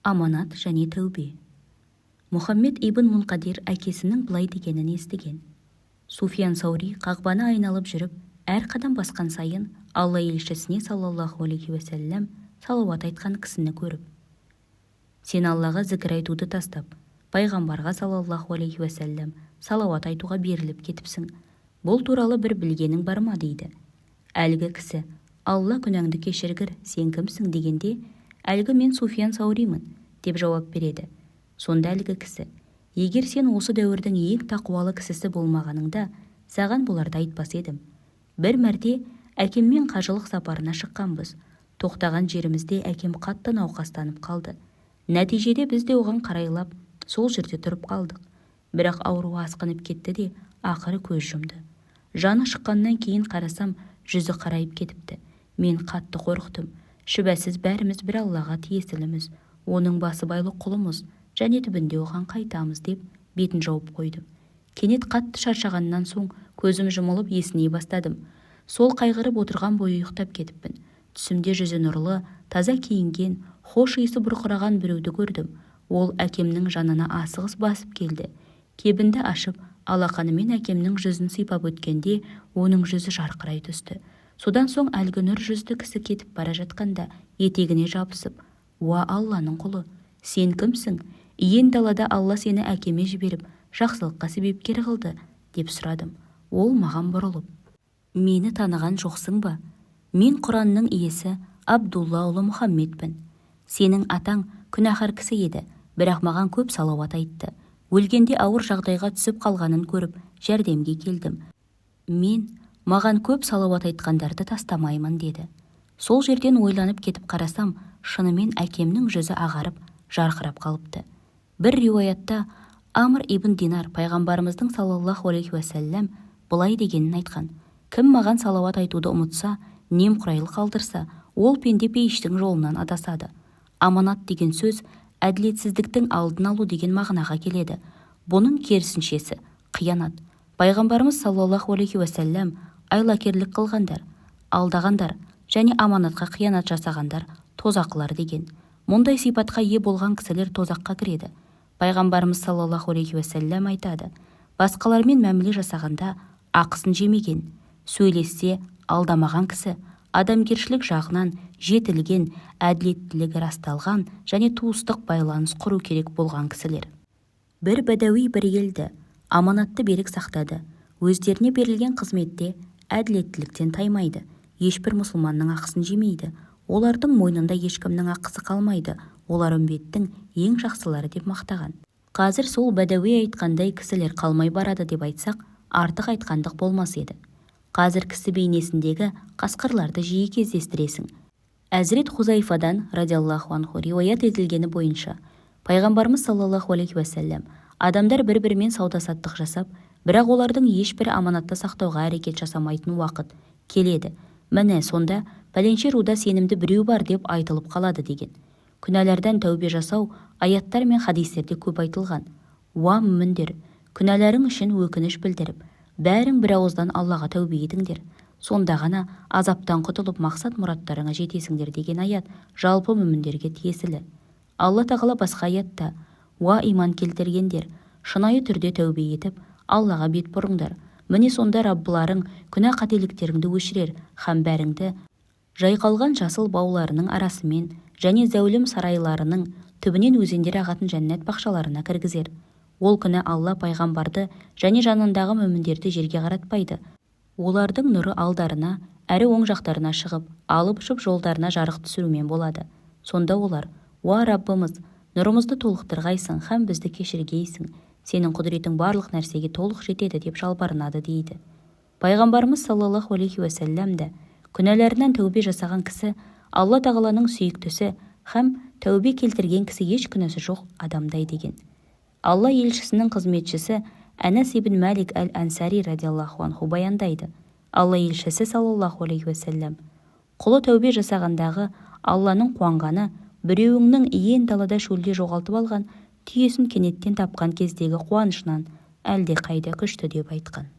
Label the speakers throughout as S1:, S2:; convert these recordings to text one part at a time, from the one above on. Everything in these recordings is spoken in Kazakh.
S1: Аманат және тәубе. Мұхаммед ибн Мунқадир әкесінің былай дегенін естіген: Суфиян Саури Қағбаны айналып жүріп, әр қадам басқан сайын Алла елшісіне саллаллаху алейхи уәссәлам салауат айтқан кісіні көріп, сен Аллаға зікір айтуды тастап, пайғамбарға саллаллаху алейхи уәссәлам салауат айтуға беріліп кетіпсің. Бұл туралы бір білгенің бар ма, дейді. Әлгі кісі: Алла күнәңді кешіргір, сен кімсің, дегенде, әлгі: мен Суфиян Сауримын, деп жауап береді. Сонда әлгі кісі: егер сен осы дәуірдің ең тақуалы кісісі болмағаныңда, саған бұларды айтпас едім. Бір мәрте әкеммен қажылық сапарына шыққанбыз. Тоқтаған жерімізде әкем қатты науқастанып қалды. Нәтижеде біз де оған қарайлап, сол жерде тұрып қалдық. Бірақ ауруы асқынып кетті де, ақыры көз жұмды. Жаны шыққаннан кейін қарасам, жүзі қарайып кетіпті. Мен қатты қорықтым. Шүбәсіз, бәріміз бір Аллаға тиесіліміз, оның басыбайлы құлымыз және түбінде оған қайтамыз деп бетін жауып қойдым. Кенет қатты шаршағаннан соң көзім жұмылып, есіней бастадым. Сол қайғырып отырған бойы ұйықтап кетіппін. Түсімде жүзі нұрлы, таза киінген, хош иісі бұрқыраған біреуді көрдім. Ол әкемнің жанына асығыс басып келді. Кебінді ашып, алақанымен әкемнің жүзін сипап өткенде, оның жүзі жарқырай түсті. Содан соң әлгі нұр жүзді кісі кетіп бара жатқанда етегіне жабысып: уа Алланың құлы, сен кімсің? Иен далада Алла сені әкеме жіберіп, жақсылыққа себепкер қылды, деп сұрадым. Ол маған бұрылып: мені таныған жоқсың ба? Мен Құранның иесі Абдулла ұлы Мұхаммедпін. Сенің атаң күнәһар кісі еді, бірақ маған көп салауат айтты. Өлгенде ауыр жағдайға түсіп қалғанын көріп, жәрдемге келдім. Мен маған көп салауат айтқандарды тастамаймын, деді. Сол жерден ойланып кетіп қарасам, шынымен әкемнің жүзі ағарып, жарқырап қалыпты. Бір риуаятта Амр ибн Динар пайғамбарымыздың саллаллаху алейхи уәссәлам былай дегенін айтқан: кім маған салауат айтуды ұмытса, немқұрайлы қалдырса, ол пенде пейіштің жолынан адасады. Аманат деген сөз әділетсіздіктің алдын алу деген мағынаға келеді. Бұның керісіншесі қиянат. Пайғамбарымыз саллаллаху алейхи уәссәлам айлакерлік қылғандар, алдағандар және аманатқа қиянат жасағандар тозақылар деген. Мұндай сипатқа ие болған кісілер тозаққа кіреді. Пайғамбарымыз саллаллаху алейхи уәссәлам айтады: басқалармен мәміле жасағанда ақысын жемеген, сөйлессе алдамаған кісі адамгершілік жағынан жетілген, әділеттілігі расталған және туыстық байланыс құру керек болған кісілер. Бір бәдәуи бір елді аманатты берік сақтады. Өздеріне берілген қызметте әділеттіліктен таймайды, ешбір мұсылманның ақысын жемейді. Олардың мойнында ешкімнің ақысы қалмайды. Олар үмбеттің ең жақсылары деп мақтаған. Қазір сол бәдәуи айтқандай кісілер қалмай барады деп айтсақ, артық айтқандық болмас еді. Қазір кісі бейнесіндегі қасқырларды жиі кездестіресің. Әзірет Хузайфадан радиаллаху анху риуаят етілгені бойынша, пайғамбарымыз саллаллаху алейхи уәссәлам адамдар бір-бірімен сауда-саттық жасап, бірақ олардың ешбірі аманатты сақтауға әрекет жасамайтын уақыт келеді. Міне сонда пәленше руда сенімді біреу бар деп айтылып қалады деген. Күнәлардан тәубе жасау аяттар мен хадистерде көп айтылған. Уа мүміндер, күнәларың үшін өкініш білдіріп, бәрің бір ауыздан Аллаға тәубе етіңдер. Сонда ғана азаптан құтылып, мақсат мұраттарыңа жетесіңдер деген аят жалпы мүміндерге тиесілі. Алла тағала басқа аятта: уа иман келтіргендер, шынайы түрде тәубе етіп, Аллаға бет бұрыңдар. Міне сонда Раббыларың күнә қателіктеріңді өшірер һәм бәріңді жайқалған жасыл бауларының арасымен және зәулім сарайларының түбінен өзендер ағатын жәннат бақшаларына кіргізер. Ол күні Алла пайғамбарды және жанындағы мүміндерді жерге қаратпайды. Олардың нұры алдарына, әрі оң жақтарына шығып, алып ұшып жолдарына жарық түсірумен болады. Сонда олар: уа Раббымыз, нұрымызды толықтырғайсың һәм бізді кешіргейсің. Сенің құдіретің барлық нәрсеге толық жетеді деп жалбарынады дейді. Пайғамбарымыз саллаллаху алейхи уәссәлам да күнәларынан тәубе жасаған кісі Алла тағаланың сүйіктісі һәм тәубе келтірген кісі еш күнәсі жоқ адамдай деген. Алла елшісінің қызметшісі Әнәс ибн Мәлик әл-Ансари радиаллаху анху баяндайды. Алла елшісі саллаллаху алейхи уәссәлам құлы тәубе жасағандағы Алланың қуанғаны біреуіңнің иен далада шөлде жоғалтып алған түйесін кенеттен тапқан кездегі қуанышынан әлде қайда күшті деп айтқан.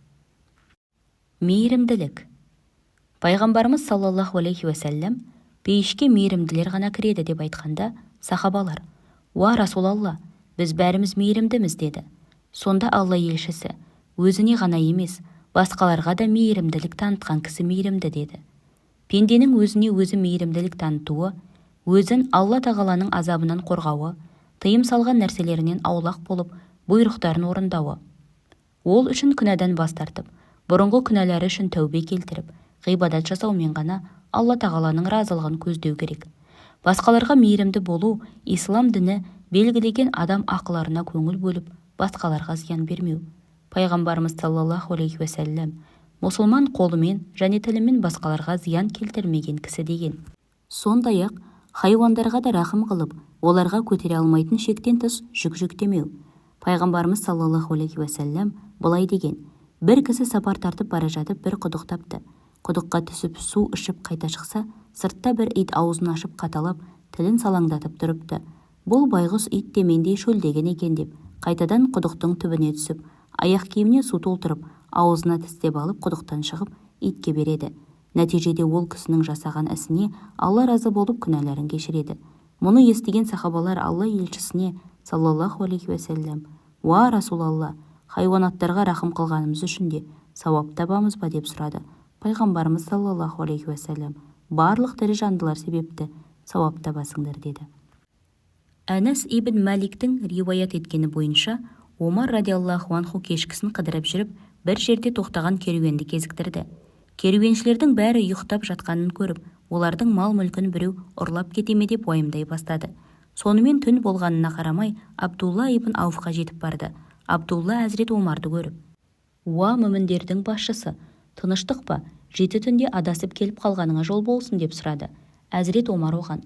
S1: Мейірімділік. Пайғамбарымыз саллаллаху алейхи уәссәлам пейішке мейірімділер ғана кіреді деп айтқанда, сахабалар: Уа Расулалла, біз бәріміз мейірімдіміз, деді. Сонда Алла елшісі, өзіне ғана емес, басқаларға да мейірімділік танытқан кісі мейірімді, деді. Пенденің өзіне өзі мейірімділік танытуы, өзін Алла тағаланың азабынан қорғауы, тыйым салған нәрселерінен аулақ болып, бұйрықтарын орындауы. Ол үшін күнәдан бас тартып, бұрынғы күнәлары үшін тәубе келтіріп, ғибадат жасаумен ғана Алла тағаланың разылығын көздеу керек. Басқаларға мейірімді болу, ислам діні белгілеген адам ақыларына көңіл бөліп, басқаларға зиян бермеу. Пайғамбарымыз саллаллаху алейхи уассалам, мұсылман қолымен және тілімен басқаларға зиян келтірмеген кісі деген. Сондай-ақ, хайуандарға да рахым қылып, оларға көтере алмайтын шектен тыс жүк жүктемеу. Пайғамбарымыз саллаллаху алейхи уассалам былай деген: бір кісі сапар тартып бара жатып бір құдық тапты. Құдыққа түсіп су ішіп қайта шықса, сыртта бір ит аузын ашып қаталап, тілін салаңдатып тұрыпты. Бұл байғұс ит те мендей шөлдеген екен деп, қайтадан құдықтың түбіне түсіп, аяқ киіміне су толтырып, аузына тістеп алып құдықтан шығып, итке береді. Нәтижеде ол кісінің жасаған ісіне Алла разы болып, күнәларын кешіреді. Мұны естіген сахабалар Алла елшісіне саллаллаху алейхи уассалам, «Уа Расулалла, хайуанаттарға рахым қылғанымыз үшін де сауап табамыз ба?» деп сұрады. Пайғамбарымыз саллаллаху алейхи уассалам, барлық тірі жандылар себепті сауап табасыңдар, деді. Әнәс ибн Мәликтің риуаят еткені бойынша, Омар радиаллаху анху кешкісін қыдырып жүріп, бір жерде тоқтаған керуенді кезіктірді. Керуеншілердің бәрі ұйықтап жатқанын көріп, олардың мал-мүлкін біреу ұрлап кете ме деп уайымдай бастады. Сонымен түн болғанына қарамай, Абдулла ибн Ауфқа жетіп барды. Абдулла әзірет Омарды көріп, «Уа мүміндердің басшысы, тыныштық па, жеті түнде адасып келіп қалғаныңа жол болсын?» деп сұрады. Әзірет Омар оған,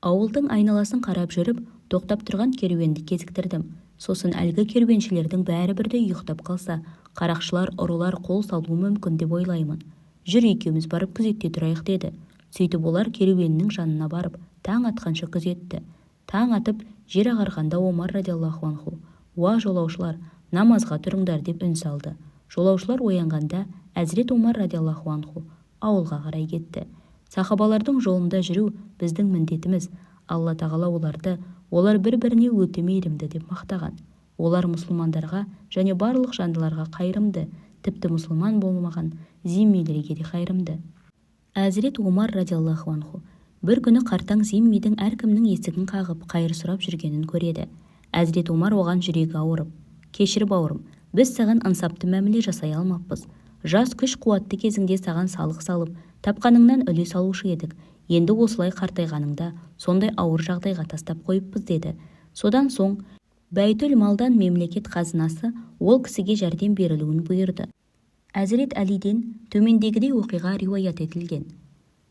S1: «Ауылдың айналасын қарап жүріп, тоқтап тұрған керуенді кезіктірдім. Сосын әлгі керуеншілердің бәрі бірдей ұйықтап қалса, қарақшылар, ұрылар қол салуы мүмкін деп ойлаймын. Жүр, екеуміз барып күзетте тұрайық», деді. Сөйтіп олар керуеннің жанына барып, таң атқанша күзетті. Таң атып, жер ағарғанда Омар радиаллаху анху, «Уа жолаушылар, намазға тұрыңдар», деп үн салды. Жолаушылар оянғанда, әзірет Омар радиаллаху анху ауылға қарай кетті. Сахабалардың жолында жүру біздің міндетіміз. Алла тағала оларды, олар бір-біріне өте мейірімді деп мақтаған. Олар мұсылмандарға және барлық жандыларға қайырымды, тіпті мұсылман болмаған зиммилерге де қайырымды. Әзірет Омар радиаллаху анху бір күні қартаң зиммидің әркімнің есігін қағып, қайыр сұрап жүргенін көреді. Әзірет Омар оған жүрегі ауырып, «Кешір бауырым, біз саған ынсапты мәміле жасай алмаппыз. Жас күш қуатты кезіңде саған салық салып, тапқаныңнан үлес алушы едік. Енді осылай қартайғаныңда сондай ауыр жағдайға тастап қойыппыз», деді. Содан соң Бәйтүл малдан мемлекет қазынасы ол кісіге жәрдем берілуін бұйырды. Әзірет Әлиден төмендегідей оқиға риуаят етілген.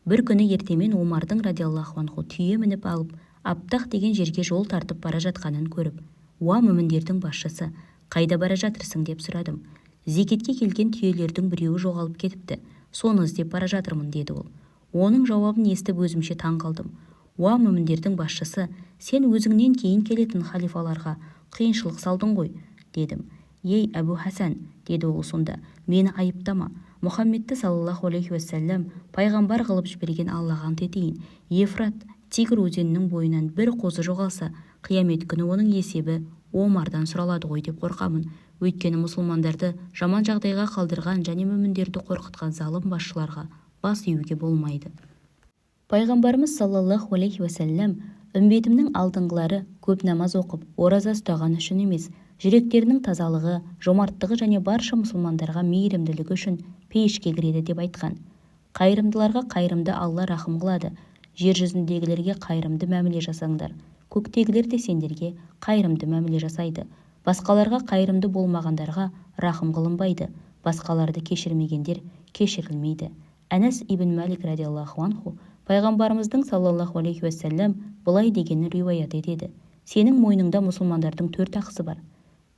S1: Бір күні ертемен Омардың радиаллаху анху түйе мініп алып, Аптақ деген жерге жол тартып бара жатқанын көріп, «Уа мүміндердің басшысы, қайда бара жатырсың?» деп сұрадым. «Зекетке келген түйелердің біреуі жоғалып кетіпті, соны іздеп бара жатырмын», деді ол. Оның жауабын естіп өзімше таң қалдым. «Уа мүміндердің басшысы, сен өзіңнен кейін келетін халифаларға қиыншылық салдың ғой», дедім. «Ей, Әбу Хасан», деді ол сонда, «мені айыптама. Мұхаммедті саллаллаху алейхи уассалам пайғамбар қылып жіберген Аллаға ант етейін, Ефрат Тигр өзенінің бойынан бір қозы жоғалса, қиямет күні оның есебі Омардан сұралады ғой деп қорқамын. Өйткені мұсылмандарды жаман жағдайға қалдырған және мүміндерді қорқытқан залым басшыларға бас июге болмайды». Пайғамбарымыз саллаллаху алейхи уассалам, үмбетімнің алдыңғылары көп намаз оқып, ораза ұстаған үшін емес, жүректерінің тазалығы, жомарттығы және барша мұсылмандарға мейірімділігі үшін пейішке кіреді деп айтқан. Қайырымдыларға қайырымды Алла рахым қылады. Жер жүзіндегілерге қайырымды мәміле жасаңдар, көктегілер де сендерге қайырымды мәміле жасайды. Басқаларға қайырымды болмағандарға рахым қылынбайды, басқаларды кешірмегендер кешірілмейді. Әнәс ибн Мәлик радиаллаху анху пайғамбарымыздың саллаллаху алейхи уассалам былай дегенін риуаят етеді: сенің мойныңда мұсылмандардың төрт ақысы бар.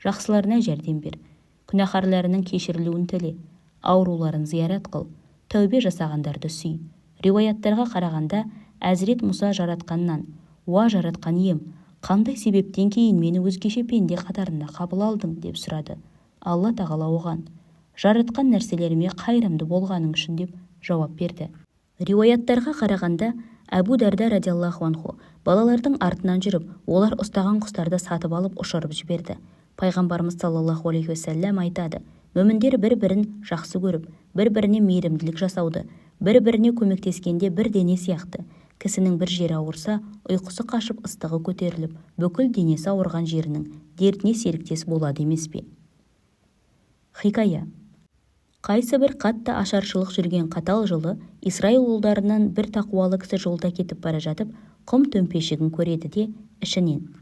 S1: Жақсыларына жәрдем бер, күнәһарларының кешірілуін тіле, ауруларын зиярат қыл, тәубе жасағандарды сүй. Риуаяттарға қарағанда, Әзірет Мұса жаратқаннан: «Уа жаратқан ием, қандай себептен кейін мені өзгеше пенде қатарында қабыл алдың?» деп сұрады. Алла тағала оған: «Жаратқан нәрселеріме қайырымды болғаның үшін», деп жауап берді. Риуаяттарға қарағанда, Әбу Дәрда радиаллаху анху балалардың артынан жүріп, олар ұстаған құстарды сатып алып ұшырып жіберді. Пайғамбарымыз саллаллаху алейхи уассалам айтады: мүміндер бір-бірін жақсы көріп, бір-біріне мейірімділік жасауды, бір-біріне көмектескенде бір дене сияқты. Кісінің бір жері ауырса, ұйқысы қашып, ыстығы көтеріліп, бүкіл денесі ауырған жерінің дертіне серіктес болады емес пе? Хикая. Қайсы бір қатты ашаршылық жүрген қатал жылы Исраил ұлдарынан бір тақуалы кісі жолда кетіп бара жатып, құм төмпешігін көреді де, ішінен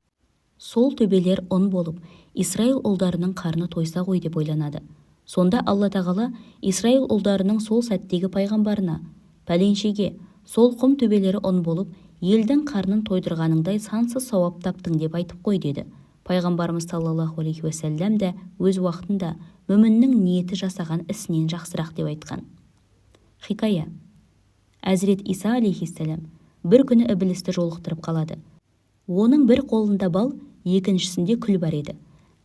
S1: сол төбелер ұн болып, Исраил ұлдарының қарны тойса ғой деп ойланады. Сонда Алла тағала Исраил ұлдарының сол сәттегі пайғамбарына: пәленшеге сол құм төбелері ұн болып, елдің қарнын тойдырғаныңдай сансыз сауап таптың деп айтып қой деді. Пайғамбарымыз саллаллаху алейхи уассалам да өз уақытында мүміннің ниеті жасаған ісінен жақсырақ деп айтқан. Хикая. Әзірет Иса алейхиссалам бір күні ібілісті жолықтырып қалады. Оның бір қолында бал, екіншісінде күл бар еді.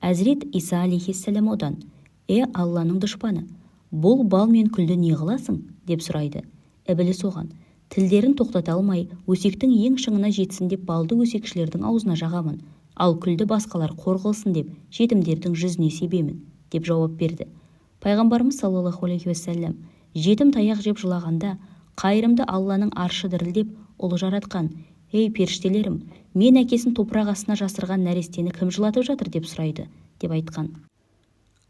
S1: Әзірет Иса алейхиссалам одан: «Е, Алланың дұшпаны, бұл бал мен күлді не қыласың?» деп сұрайды. Ібіліс оған: «Тілдерін тоқтата алмай, өсектің ең шыңына жетсін деп балды өсекшілердің аузына жағамын, ал күлді басқалар қор қылсын деп жетімдердің жүзіне себемін», деп жауап берді. Пайғамбарымыз саллаллаху алейхи уассалам жетім таяқ жеп жылағанда, қайырымды Алланың аршы дірілдеп, ұлы жаратқан: «Ей, періштелерім, мен әкесін топырақ астына жасырған нәрестені кім жылатып жатыр?» деп сұрайды, деп айтқан.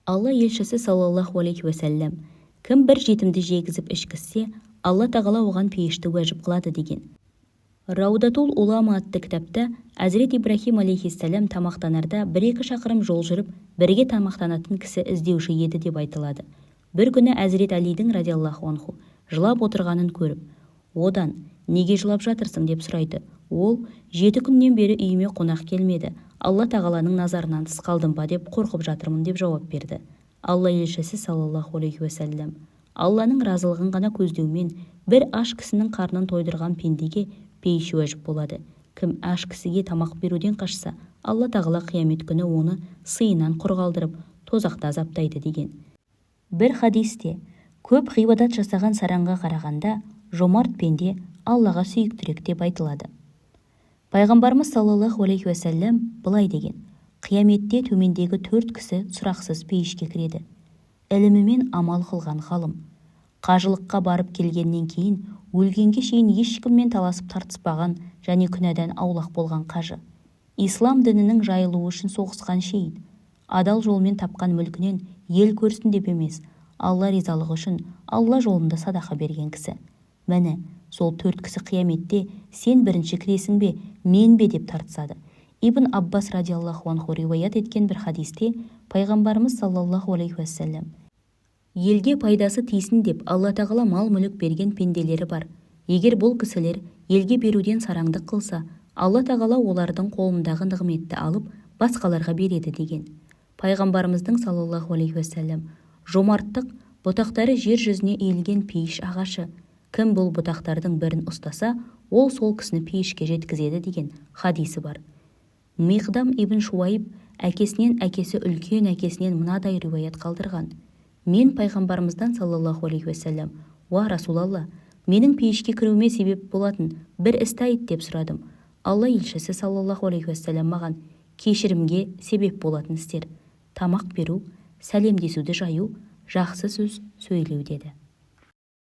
S1: Алла елшісі саллаллаху алейхи уассалам: кім бір жетімді жегізіп ішкізсе, Алла тағала оған пейішті уәжіп қылады деген. Раудатул улама атты кітапта Әзірет Ибрахим алейхиссалам тамақтанарда 1-2 шақырым жол жүріп, бірге тамақтанатын кісі іздеуші еді деп айтылады. Бір күні Әзірет Алидің радиаллаху анху жылап отырғанын көріп, одан: «Неге жылап жатырсың?» деп сұрайды. Ол: 7 күннен бері үйіме қонақ келмеді, Алла тағаланың назарынан тыс қалдым ба деп қорқып жатырмын деп жауап берді. Алла елшісі саллаллаху алейхи уассалам: Алланың разылығын ғана көздеумен бір аш кісінің қарнын тойдырған пендеге пейіш уәжіп болады. Кім аш кісіге тамақ беруден қашса, Алла тағала қиямет күні оны сыйынан құр қалдырып, тозақта азаптайды деген. Бір хадисте: көп ғибадат жасаған саранға қарағанда жомарт пенде Аллаға сүйіктірек деп айтылады. Пайғамбарымыз саллаллаху алейхи уассалам былай деген: қияметте төмендегі 4 кісі сұрақсыз пейішке кіреді. Ілімімен амал қылған ғалым, қажылыққа барып келгеннен кейін өлгенге шейін ешкіммен таласып тартыспаған және күнәдан аулақ болған қажы, ислам дінінің жайылуы үшін соғысқан шейіт, адал жолмен тапқан мүлкінен ел көрсін деп емес, Алла ризалығы үшін Алла жолында садақа берген кісі. Міне, сол 4 кісі қияметте сен бірінші кіресің бе, мен бе деп тартысады. Ибн Аббас радиаллаху анху риуаят еткен бір хадисте пайғамбарымыз саллаллаху алейхи уассалам: елге пайдасы тисін деп Алла тағала мал-мүлік берген пенделері бар. Егер бұл кісілер елге беруден сараңдық қылса, Алла тағала олардың қолындағы нығметті алып, басқаларға береді деген. Пайғамбарымыздың саллаллаху алейхи уассалам: жомарттық бұтақтары жер жүзіне иілген пейіш ағашы. Кім бұл бұтақтардың бірін ұстаса, ол сол кісіні пейішке жеткізеді деген хадисі бар. Миқдам ибн Шуайб әкесінен, әкесі үлкен әкесінен мынадай риуаят қалдырған: мен пайғамбарымыздан саллаллаху алейхи уассалам: «Уа Расулалла, менің пейішке кіруіме себеп болатын бір істі айт» деп сұрадым. Алла елшісі саллаллаху алейхи уассалам маған: кешірімге себеп болатын істер, тамақ беру, сәлемдесуді жаю, жақсы сөз сөйлеу деді.